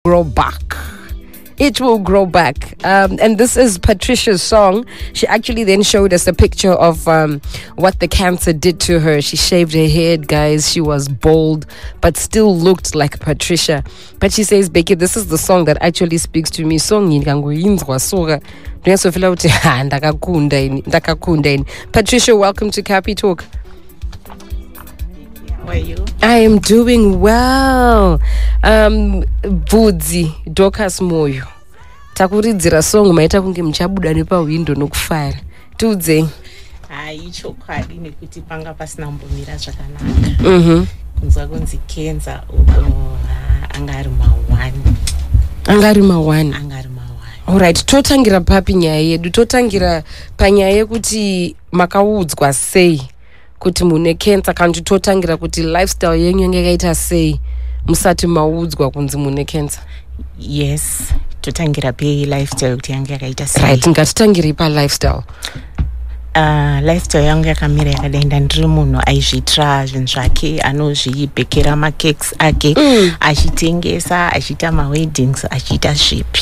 Grow back. It will grow back. And this is Patricia's song. She actually then showed us a picture of what the cancer did to her. She shaved her head, guys. She was bald, but still looked like Patricia. But she says, "Becky, this is the song that actually speaks to me." Song iyi ndikangoinzwa so ndinyatsofeela kuti ha, ndakakunda ini, ndakakunda ini. Patricia, welcome to Cappy Talk. How are you? I am doing well. Bvudzi Dorcas Moyo. Takuridzira song, maita kunge muchabuda nepahwindo nokufara. Tiudzei. Hai, chokwadi, nekuti panga pasina kumbomira zvakanaka. Kunzwa kunzi kenza uko, anga ari ma1. Anga ari ma1. Anga ari ma1. Alright, totangira papi nyaya yedu? Totangira panyaya yekuti makaudzwa sei kuti mune cancer, kana kuti totangira kuti lifestyle yenyu yange yakaita sei musati maudzwa kunzi mune cancer? Yes, totangira pelifestyle kuti yange yakaita sei. Right, ngatitangirei palifestyle. Lifestyle yangu yakamira yakadai. Ndandiri munhu aizviitira zvinhu zvake, anozvibhekera macakes ake, achitengesa, achiita maweddings, achiita zvipi.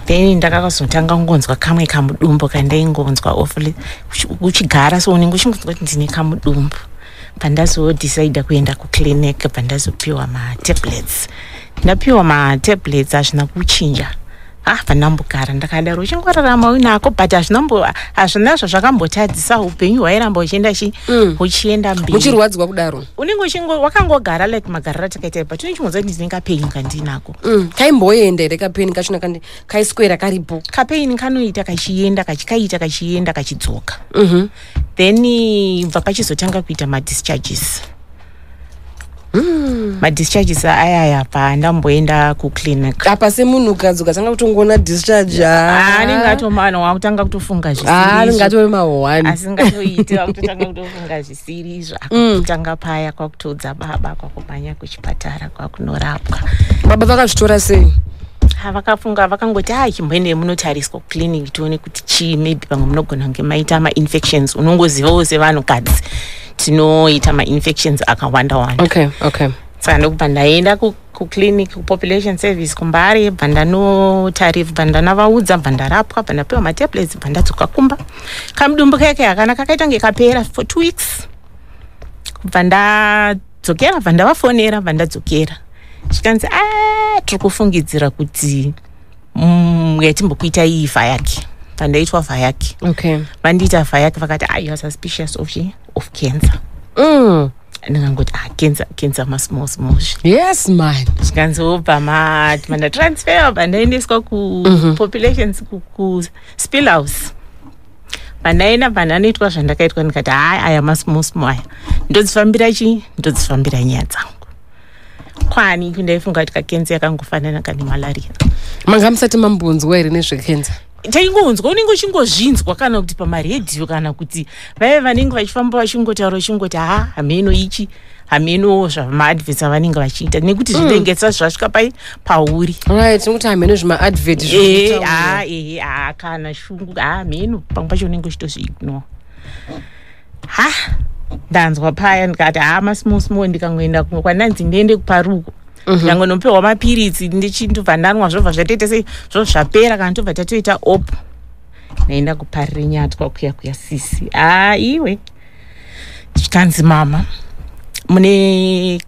Then ndakazotanga kungonzwa kamwe kamudumbu kandaingonzwa ofly uchigara, so unenge uchingonzwa kuti ndine kamudumbu. Pandazodecida kuenda kuclinic, pandazopiwa matablets, ndapiwa matablets, hazvina kuchinja. Ah, pandambogara ndakadaro, uchingorarama uinako, but hazvina zvazvakambotadzisa upenyu, hwairamba uchienda chi huchienda mberi. Muchirwadzwa kudaro? Unenge uchingo wakangogara like magariro atakaita, but unenge uchingonzwa kuti ndine kapain kandinako. Kaimboenda here kapain kachona kaiswera karipo? Kapain kanoita kachienda, kachikaita kachienda, kachidzoka. Then bva pachizotanga kuita madischarges. Madischarges ayaya, pandamboenda kuclinic. Apa semunhukadzi ukatanga kutongoona discharge, ah. Anenge atomana wakutanga kutofunga Ah, zvisiri. anenge atori ma1. Asingatoiti, wakutotanga kutofunga zvisiri izvo. Akutanga paya kwakutoudza baba, kwakumhanya kuchipatara, kwakunorapwa. Baba vakazvitora sei? Ha, vakafunga, vakangoti, "Ha, chimboendei munotariswa kuclinic, tione kuti chii. Maybe pamwe munogona kunge maita mainfections." Unongozivawo sevanhukadzi tinoita mainfections akawanda wanda. Saka ndokubva ndaenda kuclinic, kupopulation service kuMbare, bva bva ndanavaudza, bva ndarapwa, bva ndapiwa matablets, bva ndadzoka kumba. Kamudumbu keke hakana kakaita kunge kapera for 2 weeks. Kubva ndadzokera, bva ndavafonera, bva ndadzokera, zvikanzi, "A, tiri kufungidzira kuti yatimbokuita iyi VIAC." Bva ndaitwa VIAC. Vandiita VIAC, vakati, "Ah, you are suspicious of chi of cancer." Ndingangoti, "Ah, cancer, cancer masmall small." Yes man. Zvikanzi wobva mandatransfer, bva ndaendeswa kupopulations, kuSpill House. Pandaenda, bva ndanoitwa zvandakaitwa, ndikati, "Hai, aya masmall small aya, ndodzifambira chi ndodzifambira nyaya dzangu." Kwani kundaifunga kuti kakenza yakangofanana kane malaria. Manga musati mambonzwa here nezvekenza? Taingonzwa, unenge uchingozvinzwa, kana kuti pamaredhiyo, kana kuti vaive vanenge vachifamba vachingotaura, uchingoti, "Ha, hameno ichi, hameno," zvamaadverts avanenge vachiita, nekuti zvinenge zvisati zvasvika pai pauri. Right, nokuti hameno zvimaadvert. Ha, ehe, ha, kana shungu, ha, hameno, pamwe pacho unenge uchitozviignore. Ha, ndanzwa paya, ndikati, "Ha, masmall small." Ndikangoenda kumwe kwandanzi ndiende kuparuko, ndangonopiwa mapiritsi, ndichindobva ndanwa, zvobva zvatoita sei, zvobva zvapera, kana tobva tatoita op. Ndaenda kuParirenyatwa kuya kuya, sisi, ha, iwe, zvikanzi, "Mama, mune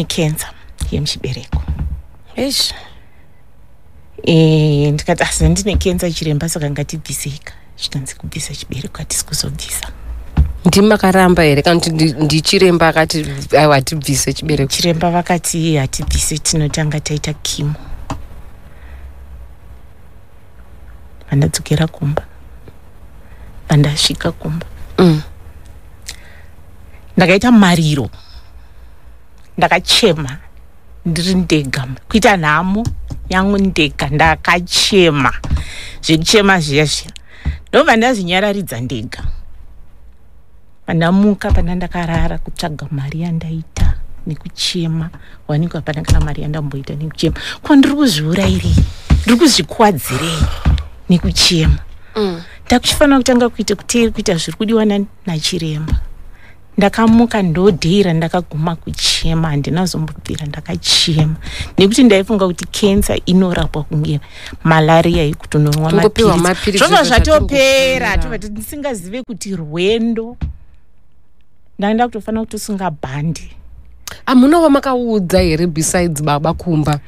cancer yemuchibereko." Eish. Ndikati, "Asi ndine cancer, chiremba, saka ngatibviseka." Zvikanzi, "Kubvisa chibereko hatisi kuzobvisa." Ndimakaramba here, kana kuti ndichiremba akati, "Aiwa, hatibvise chibereko"? Chiremba vakati, "Hatibvise, tinotanga taita chemo." Vandadzokera kumba, vandasvika kumba, ndakaita mariro, ndakachema ndiri ndega, kuita nhamo yangu ndega. Ndakachema zvekuchema zviya zviya, ndobva ndazvinyararidza ndega. Pandamuka, pana ndakarara, kutsvaga mari yandaita nekuchema, wanikwa hapana kana mari yandamboita nekuchema. Ko ndiri kuzviurayirei? Ndiri kuzvikuwadzirei nekuchema? Ndakuchifanira kutanga kuita kuteri, kuita zviri kudiwa nachiremba. Ndakamuka ndodhira, ndakaguma kuchema. Handina zombobvira ndakachema, nekuti ndaifunga kuti kensa inorapwa kunge malaria, yekuti unomwa Kungopiwa mapiritsi. Mapiritsi, Zvobva zvobva zvatopera. zvatongopera. Tobva ndisingazive kuti rwendo ndanga kutofanira kutosunga bhandi. Hamuna wamakaudza here besides baba kumba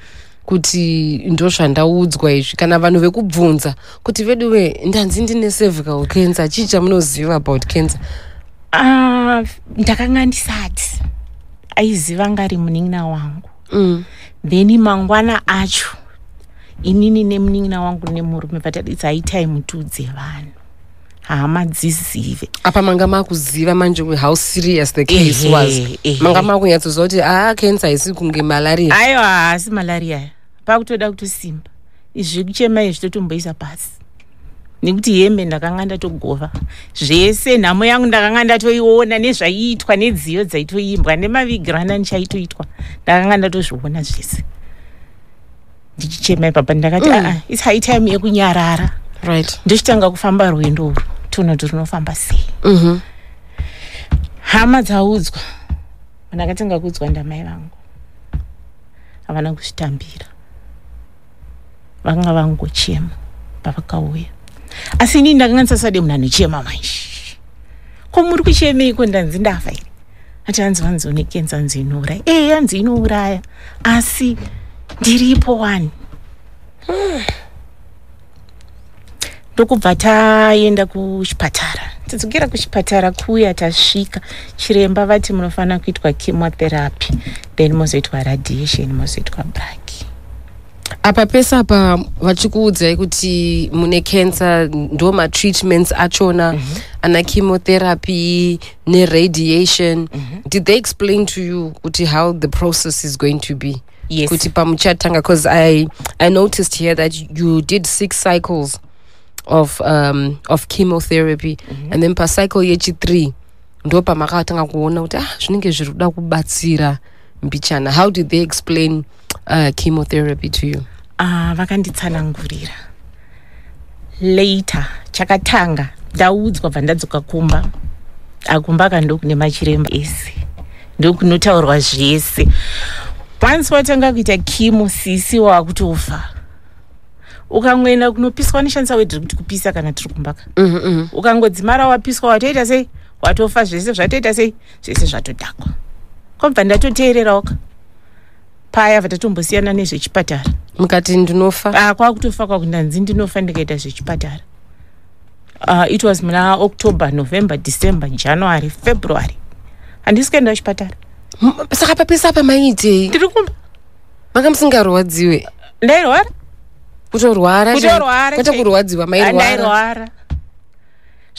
kuti ndozvandaudzwa izvi, kana vanhu vekubvunza kuti, "Veduwe, ndanzi ndine cervical cancer, chii chamunoziva about cancer?" Ah, ndakanga ndisati. Aiziva ngari munin'ina wangu. Then mangwana acho inini nemunin'ina wangu nemurume vataditsa time tiudze vanhu, hama dzizive. Apa manga makuziva manje how serious the case was. Manga makunyatsoziva kuti aa, cancer haisi kunge malaria. Aiwa, haasi malaria aya, pakutoda kutosimba. Izvi zvekuchema izvi totomboisa pasi, nekuti hembe ndakanga ndatogova zvese. Nhamo yangu ndakanga ndatoiona, nezvaiitwa, nedziyo dzaitoimbwa, nemavigirana ndichaitoitwa, ndakanga ndatozviona zvese ndichichema ipapa. Ndakati, "Aa, it's high time yekunyarara." Ndochitanga kufamba rwendo urwu, tiona kuti runofamba sei. Hama dzaudzwa, ndakatanga kuudzwa ndamai vangu. Havana kuzvitambira, vakanga vangochema pavakauya. Asi inini ndakanga ndisasade munhu anochema manje. "Ko muri kuchemeiko? Ndanzi ndafa here?" Ati, "Hanzi vanzi une kenza, hanzi inouraya." "Ee, hanzi inouraya, asi ndiripo wani." Ndokubva taenda kuchipatara. Tadzokera kuchipatara kuya, tasvika, chiremba vati, "Munofanira kuitwa chemotherapy, then mozoitwa radiation, mozoitwa brachy." Apa pese apa vachikuudzai kuti mune cancer, ndo matreatments achona ana chemotherapy neradiation. Did they explain to you kuti how the process is going to be? Yes. Kuti pamuchatanga, because I noticed here that you did six cycles of chemotherapy, and then pacycle yechi3 ndo pamakatanga kuona kuti ah, zvinenge zviri kuda kubatsira mbichana. How did they explain chemotherapy to you? Ah, vakanditsanangurira later. Chakatanga ndaudzwa, bva ndadzoka kumba. Akumba ka ndokune machiremba ese, ndokunotaurwa zvese. Once watanga kuita chemo, sisi, wakutofa. Ukangoenda kunopiswa, anoshandisa word rekuti kupisa kana tiri kumbaka. Ukangodzimara wapiswa, watoita sei? Watofa. Zvese zvatoita sei? Zvese zvatodhakwa. Kwabva ndatoteererawo ka paya, bva tatombosiyana nezvechipatara. Mukati ndinofa. Ah, kwakutofa, kwakundanzi ndinofa ndikaita zvechipatara. It was muna October, November, December, January, February, handisi kuenda kuchipatara. Saka papesa apa maiitei? Ndiri kumba. Manga musingarwadziwe? Ndairwara. Kutorwara? Kutorwara. Kwete kurwadziwa, mairwara. Ndairwara.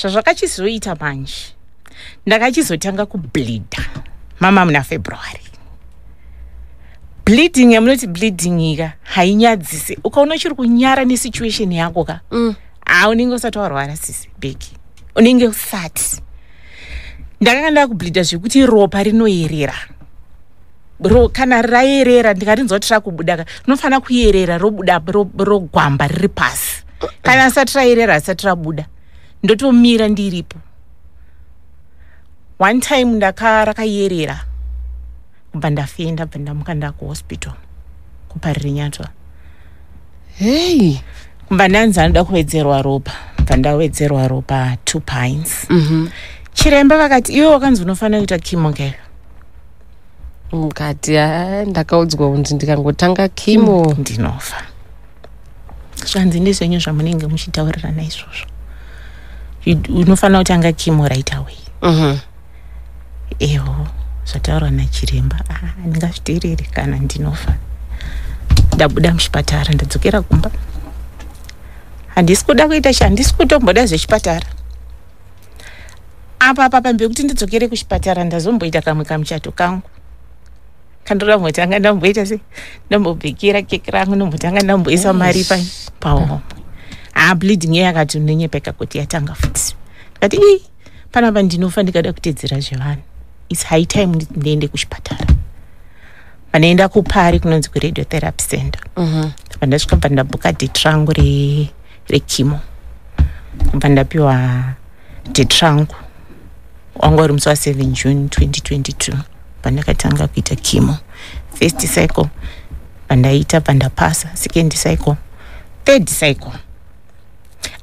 Zvazvakachizoita manje, ndakachizotanga kubleeda mama muna February. Bleeding yamunoti bleeding ika hainyadzise. Ukaona uchiri kunyara nesituation yako ka, ha, unenge usati warwara, sisi Beki, unenge usati. Ndakanga ndakubleeda zvekuti ropa rinoyerera. Kana rayerera, ndikarinzwa kuti rakubuda ka, rinofanira kuyerera robuda, rogwamba riri pasi. Kana asati rayerera, asati rabuda, ndotomira ndiripo. One time ndaka rakayerera, kubva ndafenda, bva ndamuka ndakuhospital kuParirenyatwa. Hei. Kubva ndanzi anoda kuwedzerwa ropa, bva ndawedzerwa ropa 2 pints. Chiremba vakati, "Iwe wakanzi unofanira kuita chemo keyo." Mukati, "Ah, ndakaudzwa kunzi ndikangotanga chemo ndinofa." Zvanzi, "Ndezvenyu zvamunenge muchitaurirana izvozvo. Unofanira kutanga chemo right away." Eho, zvataurwa nachiremba. Ah, ndingazviteerere kana ndinofa? Ndabuda muchipatara, ndadzokera kumba. Handisi kuda kuita, handisi kutomboda zvechipatara apa. Apa pambekuti ndidzokere kuchipatara, ndazomboita kamwe kamuchato kangu kandoda kumbotanga ndamboita se ndambobhekera keki rangu, ndombotanga ndamboisa mari pahomwe. Ha, bleeding yakati unonyepeka kuti yatanga futi. Ndikati, "Ii, panapa ndinofa ndikada kutedzera zvevanhu. It's high time ndiende kuchipatara." Pandaenda kuPari, kunonzi kuradiotherapy center, pandasvika, bva ndabhuka date rangu rechemo, bva ndapiwa date rangu. Wanga uri musi wa7 June 2022 pandakatanga kuita chemo. First cycle pandaita, pandapasa. Second cycle, third cycle,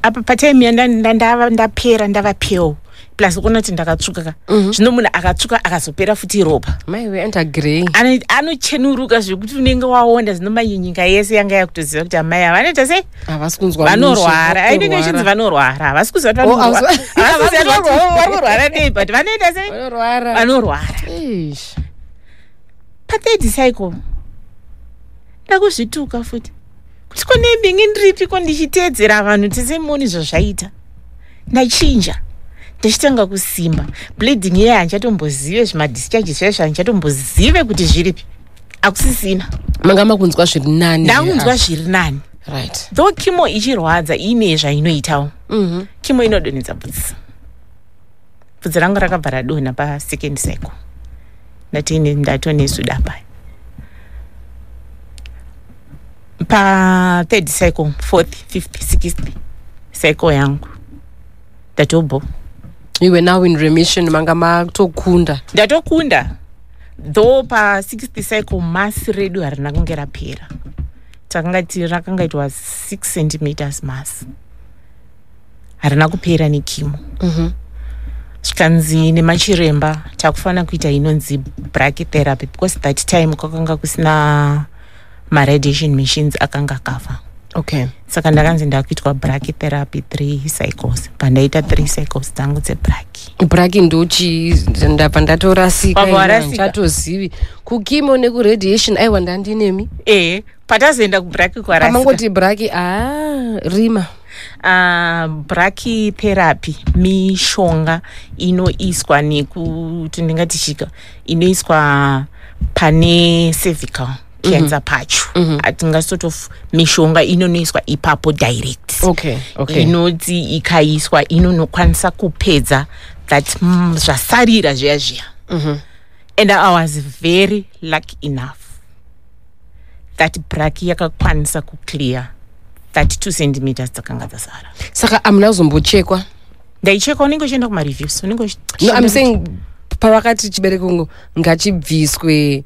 apa patime yandava ndapera, ndava pale, plus kuona kuti ndakatsvuka ka. Zvino munhu akatsvuka akazopera futi ropa, Maiwe, anta grey. Anochenuruka zvekuti unenge waonda. Zvino manje nyika yese yanga yakutoziva kuti amai ava vanoita sei? Havasi kunzwa. Vanorwara. Ainenge ichinzi vanorwara, havasi kuziva kuti Oh, vanorwara. havasi Havasi kuziva kuti vanorwara nei, but vanoita sei? Vanorwara. Vanorwara. Eish. Pathird cycle ndakuzvituka futi kuti ko nembingi ndiripi ko, ndichiteedzera vanhu tisemoni zvazvaita. Ndachinja, ndichitanga kusimba. Bleeding iye handichatombozive, zvimadischarge zvaizvo handichatombozive kuti zviripi, akusisina. Manga makunzwa zviri nani. Ndakunzwa zviri nani. Though chemo ichirwadza, ine zvainoitawo. Chemo inodonhedza bvudzi. Bvudzi rangu rakabva radonha pasecond cycle. Ndatine ndatonesuda paya pathird cycle, fourth, fifth, sixth cycle yangu ndatobho. You were now in remission, manga matokunda. Ndatokunda, though pasixth cycle mass redu harina kunge rapera. Takanga rakanga itwa 6 centimeters mass, harina kupera nechemo. Zvikanzi nemachiremba takufanira kuita inonzi brachytherapy, because that time kwakanga kusina maradiation machines, akanga akafa. Saka ndakanzi ndakuitwa brachytherapy, three cycles. Pandaita three cycles dzangu dzebrachy. Brachy ndochi? Ndabva ndatorasika. Wabva Ini warasika. handichatozivi kuchemo nekuradiation. Aiwa, ndandinemi. E, patazoenda kubrachy kwarasika. Pamangoti brachy, a rima. Brachytherapy mishonga inoiswa nekuti ndingati chika inoiswa pane cervical cancer pacho. Hatinga sort of mishonga inonoiswa ipapo direct. Inoti ikaiswa inonokwanisa kupedza that zvasarira zviya zviya. And I was very lucky enough that brachy yakakwanisa kuclear that 2 centimeters dzakanga dzasara. Saka amuna kuzombochekwa? Ndaichekwa, unenge uchienda kumareviews, unenge No, I'm saying pavakati chibereko ngachibviswe,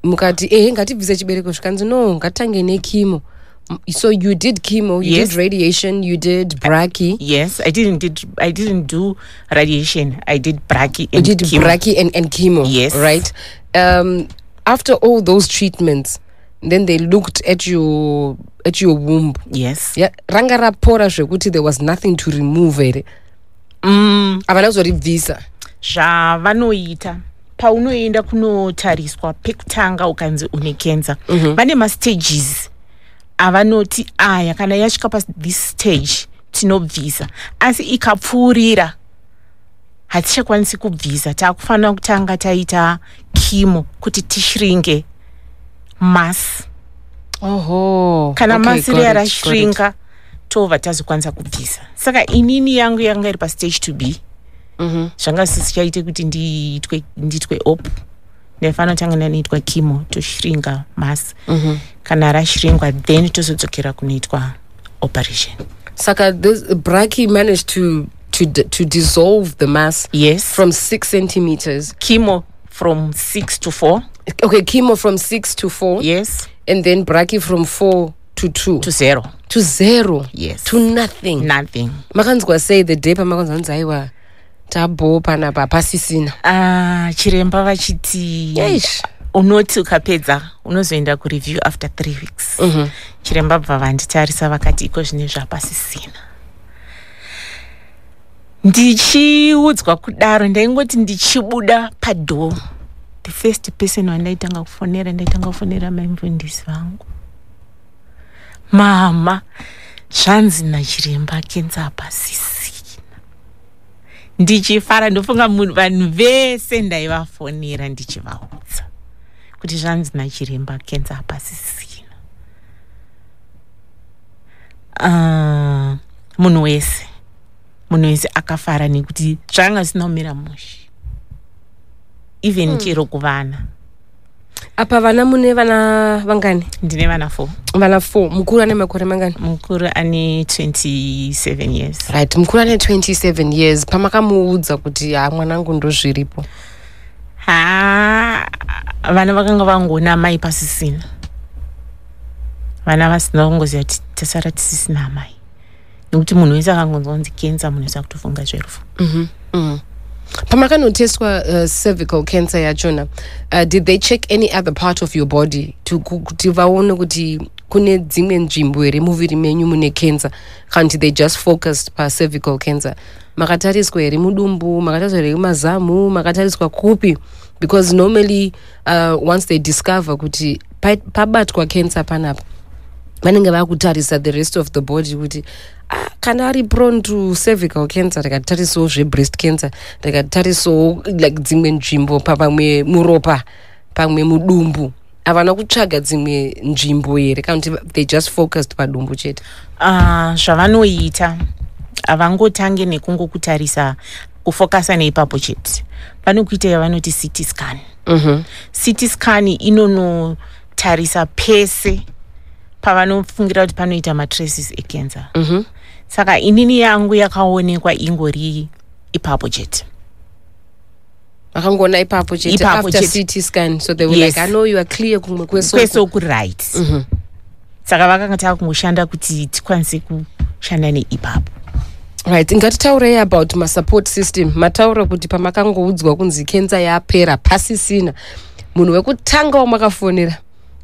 mukati ehe, ngatibvise chibereko, zvikanzi no, ngatitange nechemo. So you did chemo, you Yes. did radiation, you did brachy. Yes, I didn't do radiation. I did brachy You and did chemo. Brachy and chemo. Yes. Right. After all those treatments, then they looked at your womb. Yes. Yeah, ranga rapora zvekuti there was nothing to remove here? Havana kuzoribvisa? Zvavanoita paunoenda kunotariswa pekutanga ukanzi une cancer, vane mastages avanoti aya, kana yasvika pathis stage tinobvisa, asi ikapfuurira hatichakwanisi kubvisa, taakufanira kutanga taita chemo kuti tishrinke mass. Oho. Kana okay, mass got riya it, got it. rashrinka, tobva tazokwanisa kubvisa. Saka inini yangu yanga iri pastage 2B. Zvanga zisichaite kuti ndiitwe op. Ndaifanira kutanga ndanoitwa chemo, toshrinka mass. Kana rashrinkwa, then tozodzokera kunoitwa operation. Saka this brachy managed to dissolve the mass Yes. from 6 centimeters. Chemo from 6 to 4. Okay, chemo from 6 to 4. Yes. And then brachy from 4 to 2. To 0. To 0. Yes. To nothing. Nothing. Makanzwa sei the day pamakanzwa nzi aiwa, tabho panapa, pasisina? Ah, chiremba vachiti Eish. unoti ukapedza unozoenda kureview after 3 weeks. Chiremba bva vanditarisa vakati iko zvine zvapasisina. Ndichiudzwa kudaro, ndaingoti ndichibuda padoor, the first person wandaitanga kufonera, ndaitanga kufonera maimufundisi vangu: "Mama, zvanzi nachiremba kenza hapasisina." Ndichifara, ndofunga munhu vanhu vese ndaivafonera ndichivaudza kuti zvanzi nachiremba kenza hapasisina. Munhu wese akafara nekuti zvanga zvisina kumira mushe, even chero kuvana. Apa vana, mune vana vangani? Ndine vana 4. Vana 4. Mukuru ane makore mangani? Mukuru ane 27 years. Right, mukuru ane 27 years. Pamakamuudza kuti, "Ha, mwanangu, ndozviripo"? Ha, vana vakanga vangoona amai pasisina. Vana vasina kungoziva kuti tasara tisisina amai, nekuti munhu wese akangonzwa kunzi cancer, munhu wese akutofunga zverufu. Pamakanotestwa cervical cancer yachona, did they check any other part of your body kuti vaone kuti kune dzimwe nzvimbo here muviri menyu mune cancer, kana kuti they just focused pacervical cancer? Makatariswa here mudumbu? Makatariswa here mazamu? Makatariswa kupi? Because normally once they discover kuti pabatwa cancer panapa, vanenge vakutarisa the rest of the body kuti, ah, kana ari prone to cervical cancer, rikatarisawo zvebreast cancer, rikatarisawo like dzimwe nzvimbo, pamwe muropa, pamwe mudumbu. Havana kutsvaga dzimwe nzvimbo here, kana kuti they just focused padumbu chete? Zvavanoita, havangotange nekungokutarisa, kufokasa neipapo chete. Vanokuita yavanoti CT scan. CT scan inonotarisa pese pavanofungira kuti panoita matraces ecancer. Saka inini yangu yakaonekwa ingori ipapo chete. Vakangoona ipapo chete? Ipapo After chete. CT scan, so they were Yes. like, "I know you are clear kumwe kwese." Kwese uku, right. Saka vakanga takungoshanda kuti tikwanise kushanda neipapo. Right, ngatitaurei about masupport system. Mataura kuti pamakangoudzwa kunzi kensa yapera, pasisina, munhu wekutanga wamakafonera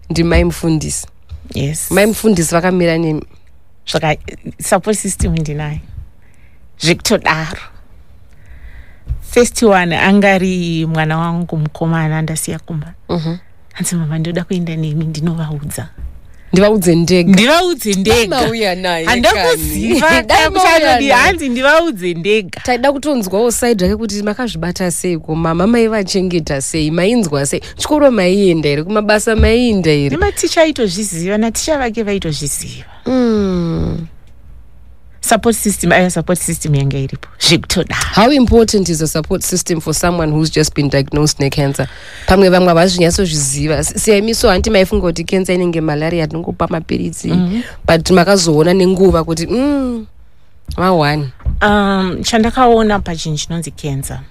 ndimai mufundisi. Yes. Mai mufundisi vakamira nemi? Zvaka support system ndinayo zvekutodaro. First one angari mwana wangu mukomana andasiya kumba. Hanzi, "Mama, ndoda kuenda nemi ndinovaudza." Ndivaudze ndega. Ndivaudze ndega. Mauya naye. Handakuziva. Kani. Dai mauya kuchanodi naye. Hanzi ndivaudze ndega. Taida kutonzwawo side rake kuti makazvibata seiko, mama maivachengeta sei, mainzwa sei, chikoro maienda here, kumabasa maienda here? Nematicha aitozviziva, naticha vake vaitozviziva. Support system aya, support system yanga iripo zvekutodaro. How important is a support system for someone who's just been diagnosed necancer? Pamwe vamwe havazvinyatsozviziva. Seimiso, hanti maifunga kuti cancer inenge malaria, tinongopa mapiritsi, but makazoona nenguva kuti va1? Chandakaona pachinhu chinonzi cancer,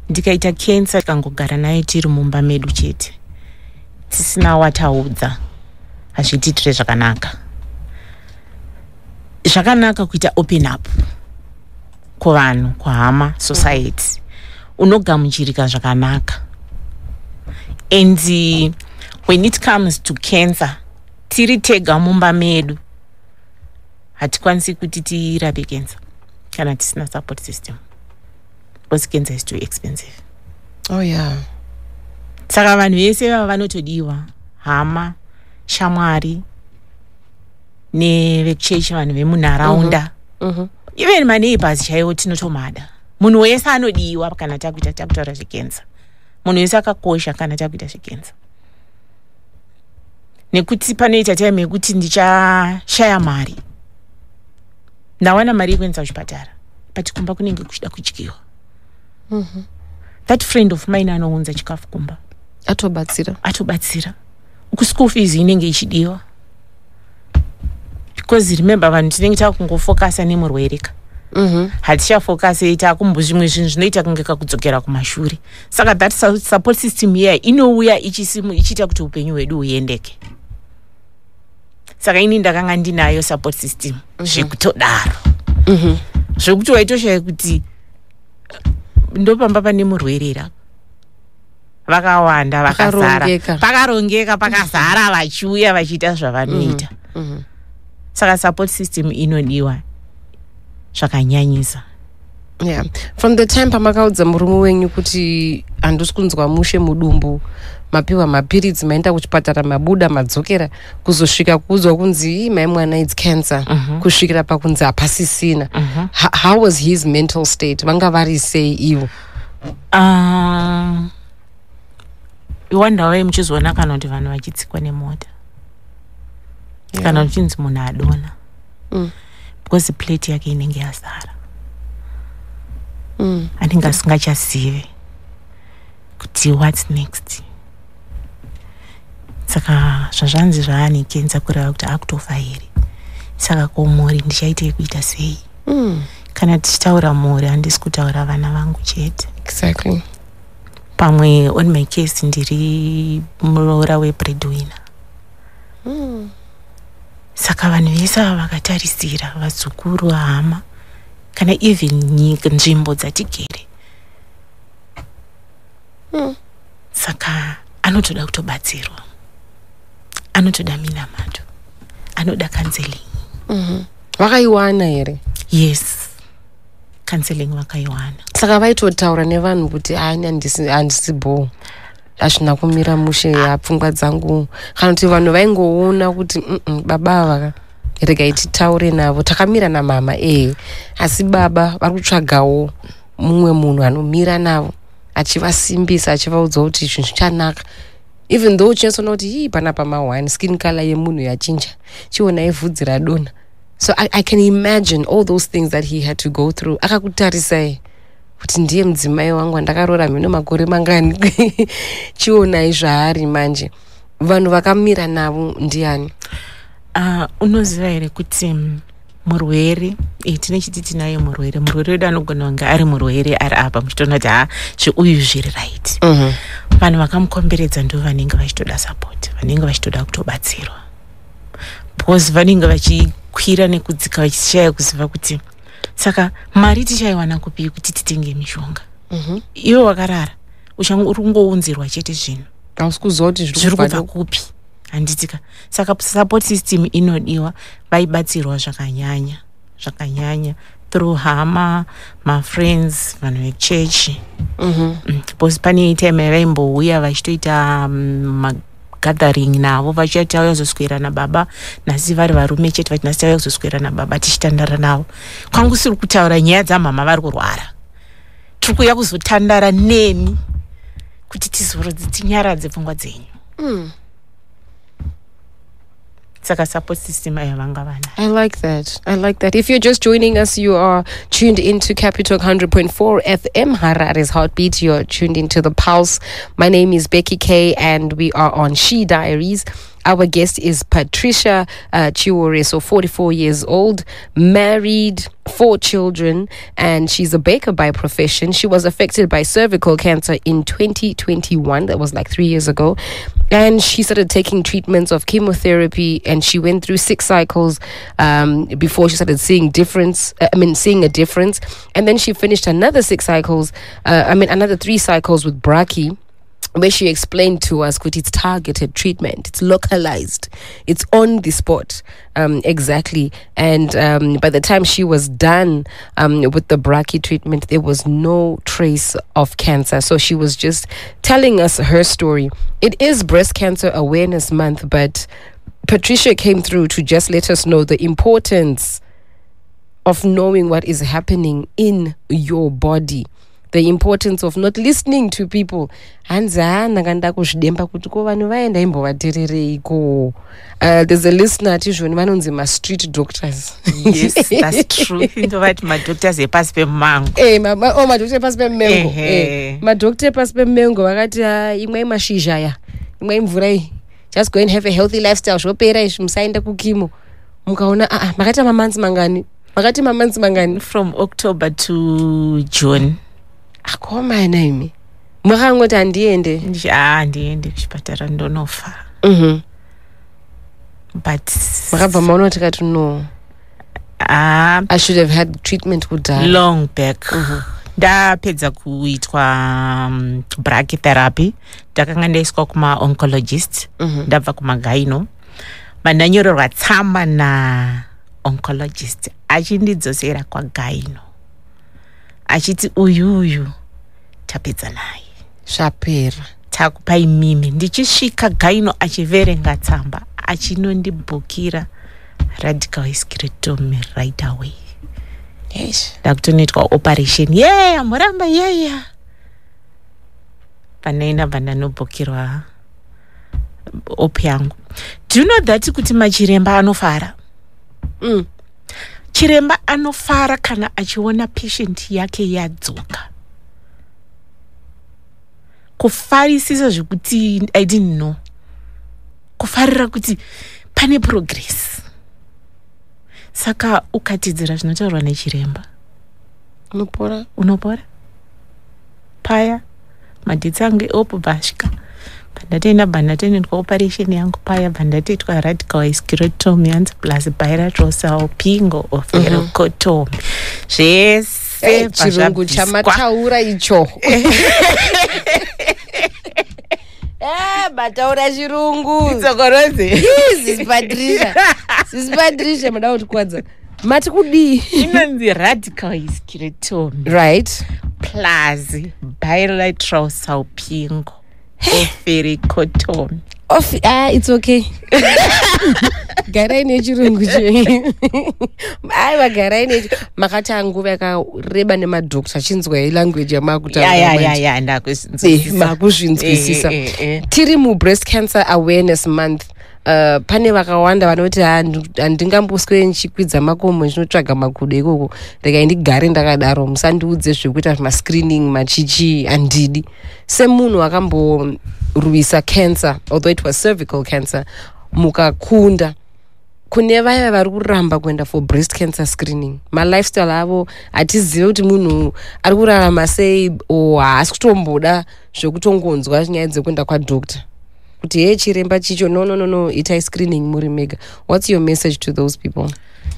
ndikaita cancer tikangogara nayo tiri mumba medu chete, tisina wataudza, hazvitiitire zvakanaka. Zvakanaka kuita open up kuvanhu, kuhama, society. Unogamuchirika zvakanaka. And when it comes to cancer, tiri tega mumba medu hatikwanisi kuti tirape cancer kana tisina support system, because cancer is too expensive. Oh yeah. Saka vanhu vese vava vanotodiwa, hama, shamwari, nevekuchechi, vanhu vemunharaunda, even maneighbors chaiwo tinotomada. Munhu wese anodiwa kana takuita, takutaura zvecancer. Munhu wese akakosha kana takuita zvecancer, nekuti panoita time yekuti ndichashaya mari, ndawana mari yekuendesa kuchipatara, but kumba kunenge kuchida kudyiwa. That friend of mine anounza chikafu kumba. Atobatsira. Atobatsira. Uku school fees inenge ichidiwa, because remember, vanhu tinenge takungofokasa nemurwereka. Hatichafokase, takumbo zvimwe zvinhu zvinoita kunge kakudzokera kumashure. Saka that support system here inouya ichiita kuti upenyu hwedu huendeke. Saka ini ndakanga ndinayo support system zvekutodaro, zvekuti waitoshaya kuti ndopamba pane murwerera, vakawanda vakazara. Pakarongeka. Pakarongeka, pakazara, vachiuya vachiita zvavanoita. Saka support system inodiwa zvakanyanyisa. Yeah, from the time pamakaudza murume wenyu kuti handisi kunzwa mushe mudumbu, mapiwa mapiritsi, maenda kuchipatara, mabuda, madzokera, kuzosvika kuudzwa kunzi, "Ii, mai mwana, it's cancer," kusvikira pakunzi hapasisina, how was his mental state? Vanga vari sei ivo? Iwanda wai muchizoona kana kuti vanhu vachitsikwa nemota, kana uchinzi munhu adona, because plate yake inenge yazara. Anenge asingachazive kuti what's next. Saka zvazvanzi zvaane kenza, kureva kuti akutofa here? Saka ko mhuri ndichaitei, kuita sei? Kana tichitaura mhuri, handisi kutaura vana vangu chete. Pamwe on my case ndiri muroora webreadwinner. Saka vanhu vese ava vakatarisira, vazukuru, hama, kana even nyika, nzvimbo dzatigere. Saka anotoda kutobatsirwa, anotoda minamato, anoda counseling. Vakaiwana here? Yes, counseling vakaiwana. Saka vaitotaura nevanhu kuti ani handisi bho, hazvina kumira mushe, pfungwa dzangu, kana kuti vanhu vaingoona kuti, baba ava regai titaure navo, takamira namama ee, asi baba vari kutsvagawo mumwe munhu anomira navo achivasimbisa, achivaudza kuti zvinhu zvichanaka," even though uchinyatsona kuti ii panapa ma1 skin color yemunhu yachinja, chionai vhudzi radonha. So I can imagine all those things that he had to go through akakutarisai kuti ndiye mudzimai wangu andakaroora mhino makore mangani, chionai zvaari manje. Vanhu vakamira navo ndiani? Unoziva here kuti murwere, tine chiti tinaye murwere, murwere wedu anogona kunge ari murwere ari apa, muchitoona kuti ha, zveuyu zviri right. Vanhu vakamukomberedza ndo vanenge vachitoda support, vanenge vachitoda kutobatsirwa, because vanenge vachikwira nekudzika vachishaya kuziva kuti saka mari tichaiwana kupi kuti titenge mishonga. Iwe wakarara, uri kungounzirwa chete zvinhu. Hausi kuziva kuti zviri kubva kupi, handitika? Saka support system inodiwa. Vaibatsirwa zvakanyanya zvakanyanya through hama, mafriends, vanhu vechechi. Because pane time yavaimbouya vachitoita magathering navo, vachiati tauya kuzoswera nababa nhasi, vari varume chete, vati nhasi tauya kuzoswera nababa, tichitandara navo. Kwangu siri kutaura nyaya dzamama vari kurwara, tiri kuuya kuzotandara nemi kuti tizorodze, tinyaradze pfungwa dzenyu. Saka support system ayo vanga vanayo. I like that. I like that. If you're just joining us, you are tuned into Capital 100.4 FM, Harare's Heartbeat. You're tuned into The Pulse. My name is Becky K, and we are on She Diaries. Our guest is Patricia Chiwore, so 44 years old, married, four children, and she's a baker by profession. She was affected by cervical cancer in 2021. That was like 3 years ago. And she started taking treatments of chemotherapy, and she went through six cycles before she started seeing difference. I mean, seeing a difference. And then she finished another six cycles. I mean, another three cycles with brachy, where she explained to us that it's targeted treatment, it's localized, it's on the spot, exactly. And by the time she was done with the brachy treatment, there was no trace of cancer. So she was just telling us her story. It is Breast Cancer Awareness Month, but Patricia came through to just let us know the importance of knowing what is happening in your body, the importance of not listening to people. Hanzi ha, ndanga kuzvidemba kuti ko vanhu vaenda imbovateerereiko. There's a listener atizvoni vanonzi mastreet doctors. Yes, that's true. Ndovati madoctors epasi pemumango. Oh, madoctor epasi pemumengo. Madoctor epasi pemumengo vakati, "Ah, imwai mashizha aya, imwai mvura iyi, just go and have a healthy lifestyle, zvopera izvi, musaenda kuchemo." Mukaona aa, makaita mamonths mangani? Makati mamonths mangani? From October to June. Akomana imi, makangoti handiende. Ah, handiende kuchipatara, ndonofa. But Makabva maona tikati no, ah, I should have had treatment kudhara. Long back. Ndapedza kuitwa brachytherapy, ndakanga ndaiswa kumaoncologist. Ndabva kumagyno, mandanyorerwa tsamba naoncologist achindidzosera kwagyno achiti uyu uyu tapedza naye. Zvapera. Takupai mimi. Ndichisvika, gyno achiverenga tsamba, achinondibhukira radical hysterectomy right away. Ndakutonoitwa operation yeya muramba yeya panaina, bva ndanobhukirwa op yangu. Do you know that kuti machiremba anofara? Chiremba anofara kana achiona patient yake yadzoka, kufarisisa zvekuti I didn't know. Kufarira kuti pane progress. Saka ukatidzira zvinotaurwa nechiremba, unopora. Unopora. Paya madates angu eop vasvika, pandatoenda, bva operation yangu paya, bva ndatoitwa radical hysterectomy, hanzi plus bilateral salpingo oophorectomy, zvese. Hey, bva chirungu zvabviswa. Chamataura icho. Eh, mataura chirungu. Tsokorodze. Sis Patricia, Sis Patricia, mada kutikwadza. Mati kudii? Inonzi radical hysterectomy plus bilateral salpingo oophorectomy. Off, ah, it's okay. Garai nechirungu chenyu. Aiwa, garai nechi. Makati anguva yakareba nemadhokta, chinzwai language yamakutaura manje. Ya, ndakuzvinzwisisa. Makuzvinzwisisa. Eh. Tiri mubreast cancer awareness month. Pane vakawanda vanoti, "Handingamboswere ndichikwidza makomo ndichinotsvaga makudo ikoko. Regai ndigare ndakadaro. Musandiudze zvekuita mascreening machichi, handidi." Semunhu akamborwisa cancer, although it was cervical cancer, mukakunda, kune vaya vari kuramba kuenda for breast cancer screening, malifestyle avo hatizive kuti munhu ari kurarama sei, o haasi kutomboda zvekutongonzwa nyaya dzekuenda kwadoctor kuti, "He, chiremba chicho, no, no, no, no, itai screening muri mega." What's your message to those people?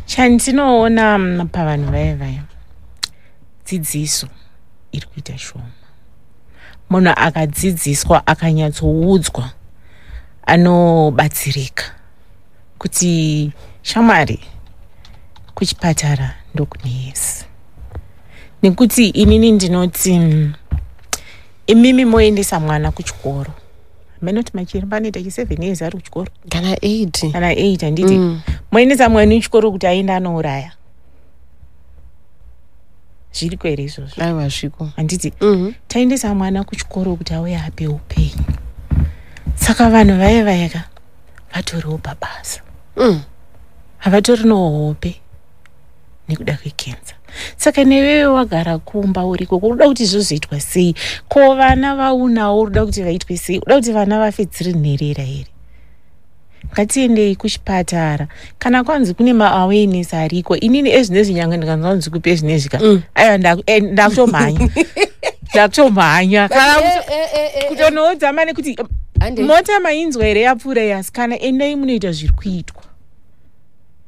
Chandinoona pavanhu vaya vaya, dzidziso iri kuita shoma. Munhu akadzidziswa, akanyatsoudzwa, anobatsirika kuti, "Shamwari, kuchipatara ndokune yese." Nekuti inini ndinoti, imimi moendesa mwana kuchikoro, menoti machiremba anoita chi7 years ari kuchikoro. Kana 8. Kana 8, handiti? Moendesa mwana kuchikoro kuti aende anouraya? Zviriko here izvozvo? Aiwa, zviko. Handiti taendesa mwana kuchikoro kuti auye ape upenyu? Saka vanhu vaya vayaka vatoriwo pabasa, havatori nohope nekuda kwekensa. Saka newewe wagara kumba uriko, unoda kuti zvozoitwa sei? Ko vana vaunawo, unoda kuti vaitwe sei? Uda kuti vana vafe dziri nherera here? Ngatiendei kuchipatara kana kwanzi kune maawareness ariko. Inini ezvinezvi, nyange ndikanzwa kunzi kupi ezvinezvi ka, aiwa, ndakutomhanya, ndakutomhanya kana kutonoudza mane kuti, Hande. "Mota mainzwa here yapfuura iyi? Asikana, endai munoita zviri kuitwa,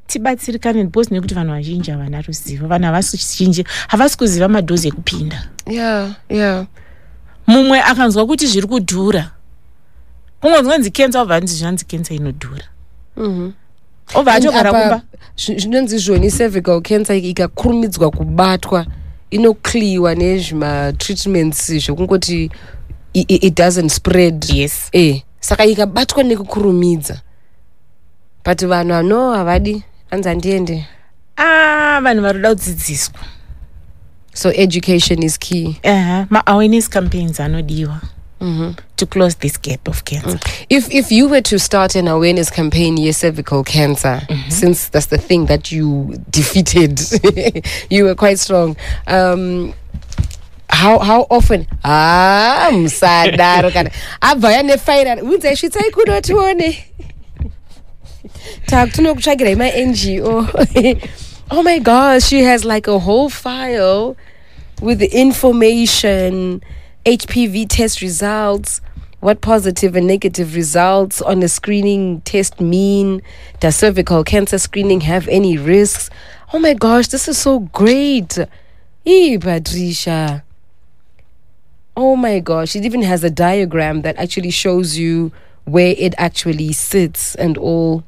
tibatsirikane," because nekuti vanhu vazhinji havana ruzivo. Vanhu havasi zhinji havasi kuziva madhozi ekupinda. Mumwe akanzwa kuti zviri kudhura, kungonzwa nzi kensa, obva anzi zvanzi kensa inodhura, obva atogara Apa, kumba. Zvinonzi zvoni cervical cancer ikakurumidzwa kubatwa inoclearwa nezvimatreatments zvekungoti it doesn't spread. Saka ikabatwa nekukurumidza, but vanhu ano havadi, anzi, "Handiende." Ah, vanhu vari kuda kudzidziswa. So education is key. Uh-huh. Ma-awareness campaigns anodiwa to close this gap of cancer. If you were to start an awareness campaign ye cervical cancer, since that's the thing that you defeated, you were quite strong, how often? Ah, musadaro. Kana abva yanefaira, unzai, svitsai kuno tione. Takutonokutsvagirai ma-NGO. Oh my gosh, she has like a whole file with the information, HPV test results, what positive and negative results on a screening test mean, does cervical cancer screening have any risks? Oh my gosh, this is so great. Ee, Patricia. Oh my gosh, it even has a diagram that actually shows you where it actually sits and all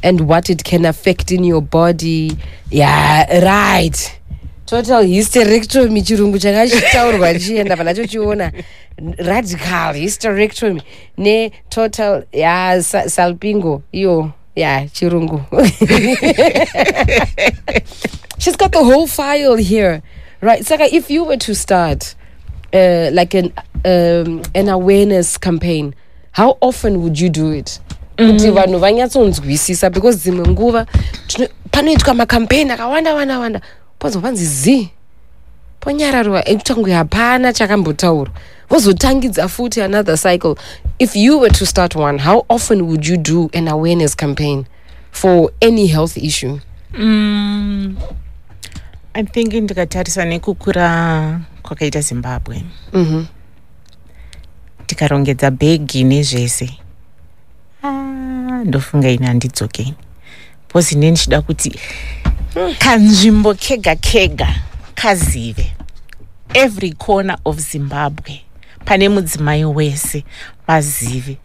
and what it can affect in your body. Yeah, right. Total hysterectomy, chirungu chakachitaurwa chienda panachochiona, radical hysterectomy ne total ya salpingo iyo ya chirungu. She's got the whole file here, right? Saka if you were to start like an awareness campaign, how often would you do it kuti vanhu vanyatsonzwisisa? Because dzimwe nguva panoitwa macampaign akawanda wanda wanda, ponzwa panzi zi, ponyararwa, ekutange hapana chakambotaurwa. Vozotangidza futi another cycle. If you were to start one, how often would you do an awareness campaign for any health issue? I think ndikatarisa nekukura kwakaita Zimbabwe, tikarongedza bhegi nezvese, ah, ndofunga ini handidzokeni, because ine ndichida kuti kanzvimbo kega kega kazive, every corner of Zimbabwe pane mudzimai wese vazive,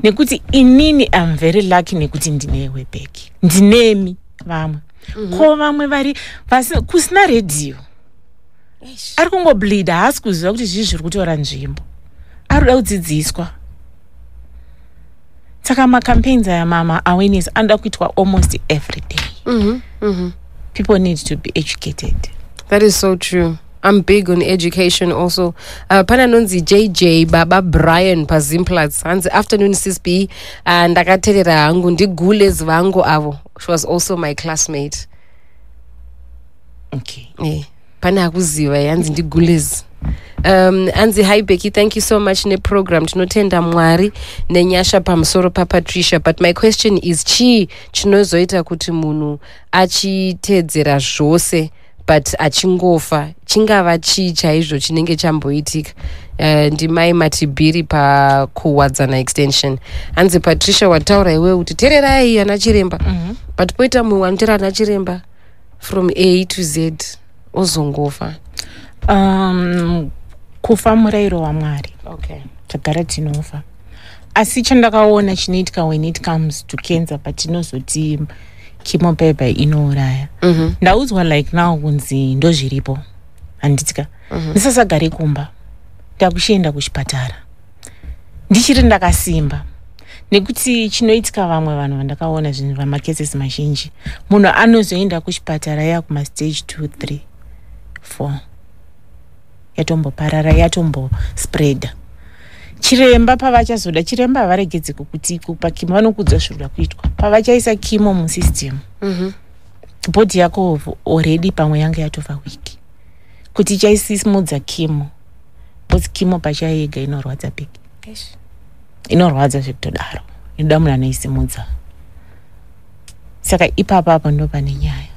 nekuti inini am very lucky nekuti ndinewe bhegi, ndinemi vamwe. Ko vamwe vari kusina redhiyo, ari kungobleeda, haasi kuziva kuti zvii zviri kutora nzvimbo, ari kuda kudzidziswa. Saka macampaigns aya, mama awareness anoda kuitwa almost every day. People need to be educated. That is so true. I'm big on education also. Pana nonzi JJ Baba Brian paZimplats, hanzi, "Afternoon, Sis B. Ndakateerera hangu, ndigulez vangu avo." She was also my classmate. Pane akuziva, hanzi ndigulez. Anzi, "Hi Becky, thank you so much neprogram. Tinotenda Mwari nenyasha pamusoro paPatricia. But my question is, chii chinozoita kuti munhu achiteedzera zvose but achingofa? Chingava chii chaizvo chinenge chamboitika?" Ndimai Matibhiri paKuwadzana Extension. Hanzi, "Patricia, wataura iwewe kuti teererai ana chiremba, but poita mumwe anoteera ana chiremba from A to Z ozongofa." Kufa murayiro waMwari. Tagara tinofa, asi chandakaona chinoitika when it comes to cancer, patinozoti chemo inouraya, ndaudzwa like now kunzi ndozviripo, handitika? Ndisasagare kumba, ndakuchienda kuchipatara ndichiri ndakasimba, nekuti chinoitika, vamwe vanhu vandakaona, zvinhu vamacases mazhinji, munhu anozoenda kuchipatara yakumastage 2, 3, 4, yatomboparara, yatombospreada. Chiremba pavachazoda, chiremba havaregedzi kukuti kupa chemo, vanokudza zvinoda kuitwa. Pavachaisa chemo musystem, body yako already pamwe yanga yatova weak kuti ichaisimudza chemo, because chemo pachayo yega inorwadza big, inorwadza zvekutodaro, inoda munhu anoisimudza. Saka ipapo apo ndo pane nyaya.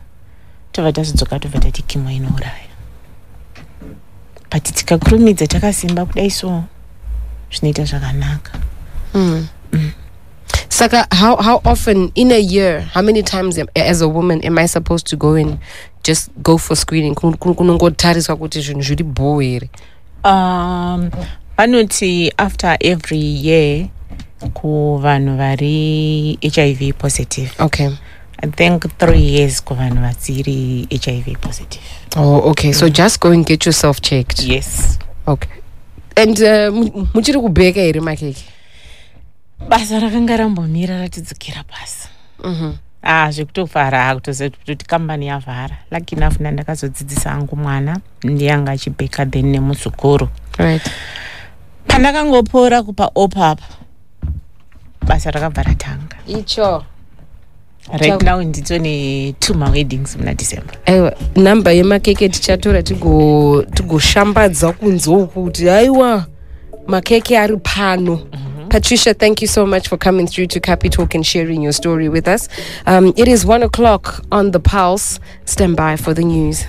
Tobva tazodzoka, tobva tati chemo inouraya, but tikakurumidza takasimba kudai, so zvinoita zvakanaka. Saka, how often in a year, how many times as a woman am I supposed to go and just go for screening? Kunongotariswa kuti zvinhu zviri bho here? Vanoti after every year kuvanhu vari HIV positive. I think 3 years kuvanhu vasiri HIV positive. Oh, okay. So just go and get yourself checked. Yes. Okay. And muchiri kubheka here makeke? Basa rakanga rambomira, ratidzokera pasi. Ah, zvekutofara, kutozoti kambani yavhara. Lucky enough ndandakazodzidzisa hangu mwana, ndiyanga achibheka, then nemuzukuru. Pandakangopora kupa opap, basa rakabva ratanga. Icho. Right now nditone two maweddings muna December. Aiwa, namba yemakeke tichatora, tigoshambadza kunze uku kuti aiwa, makeke ari pano. Patricia, thank you so much for coming through to Capi Talk and sharing your story with us. It is 1 o'clock on the Pulse. Stand by for the news.